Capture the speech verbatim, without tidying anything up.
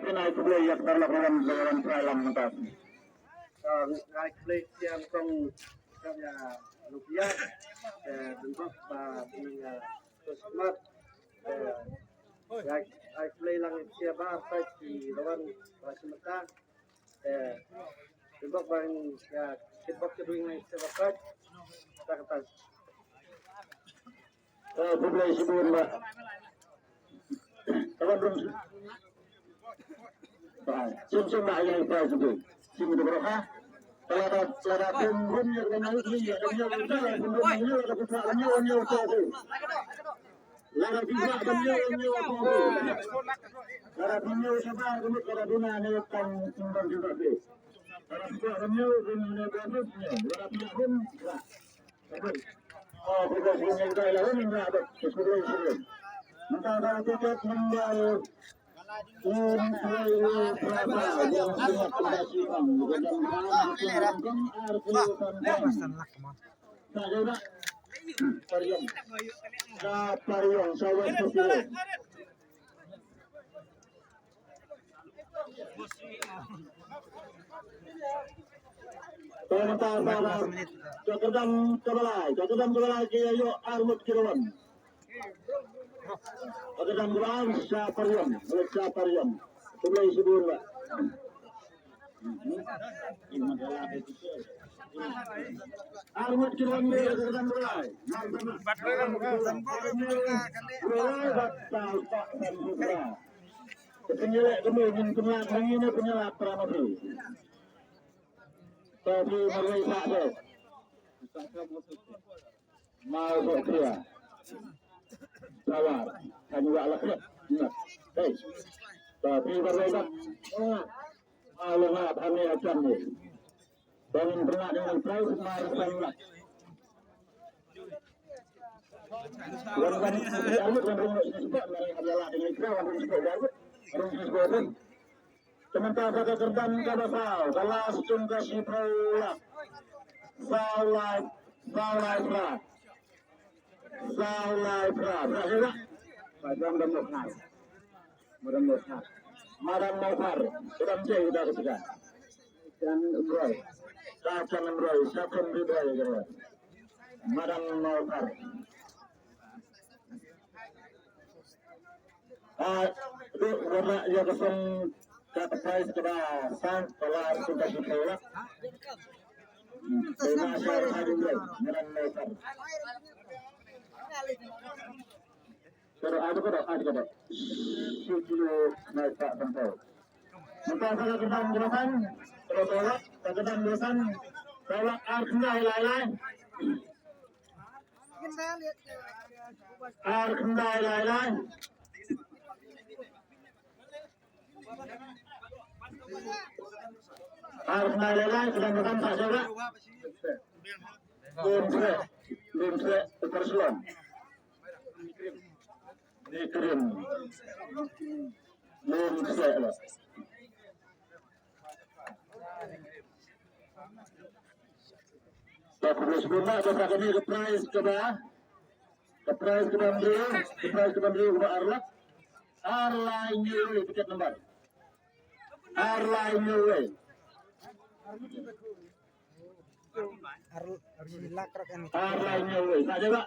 Khublei ïa ka paralok ruh ban, ban trai lang mynta. Ngai khublei ïa kong, ïa Lukia, eh, bynta ba ïa Christmas, eh, ngai khublei lang ïa ba artai ki lawan ba shi mynta, eh, bynta ba ïa kitbok kitwing ngai ïa ba artai, ta kata. Eh, khublei shibun ba. Kawan dong. Ba, sim sim ba ïa ïa shibun. Sim tu berapa? Kalau ada, kalau ada pun pun ya kan, ya kan, ya kan, ya kan, ya kan. Lada phi ba ban ñiew, ñiew atu. Lada phi ñiew sabar, kemut lada duna ne tang timbang juga deh. Lada phi ba ban ñiew, duna ne bagus ñiew. Lada phi hun, lah. Oh, phi ba hun ñiew dai lah, hun ñiew dai. Syukur, syukur. Mentang dah tiket nambah. Hun, hun, hun, berapa? Yang punya kembali, Bang. Bukan dalam hal, bukan dalam hal, bukan dalam hal. Pariong. Sa Pariong, sa West Pariong. Ka kyrdan ka balai, ka kyrdan ka balai ki ïoh ar ngut ki ruan. Ka kyrdan ka balai sa Pariong, sa Pariong. Khublei shibun ba. Ar ngut ki ruan de ka kyrdan ka balai. Ka pynïaleh ka mei ngin pynlait na ngi ne pynïaleh para ma phi. Ka phi marwei sa de. Mau bok khia. Sabar. Kan wa la khia. Hey. Ka phi marwei sa. Mau la nga phane akan ni. Bang pernah dengan prize mar pernah. Wan wan wan wan wan wan wan. Sementara ka kyrdan ka ba saw, ka last jong ka shiphew lak. Saw lai, saw lai phra. Saw lai phra. Phra he la. Ba jam dam nok ngai. Madam Mawphar. Madam Mawphar. Madam J udah ketiga. Jan Umroi. Dah Jan Umroi. Siapa yang beri boy kira? Madam Mawphar. Ah, tu warna ya kosong kat prize kena sang kelar sudah kita lah. Terima kasih Madam Mawphar. Kada ada, kada ada, kada. Sijil naik tak tempat. Minta saya kembang jelasan. Kalau tolak, saya kembang jelasan. Tolak artinya lai lai. Artinya lai lai. Artinya lai lai, sedang bukan tak coba. Belum selesai. Belum selesai. Terselon. Ni kirim. Lum sek lah. Ka prize kaba, ka prize kaba, ka prize kaba mriew, ka prize kaba mriew kaba ar lak. Ar lai hynñiew wei tiket number. Ar lai hynñiew wei. Ar, ar lai hynñiew wei. Ka jaka.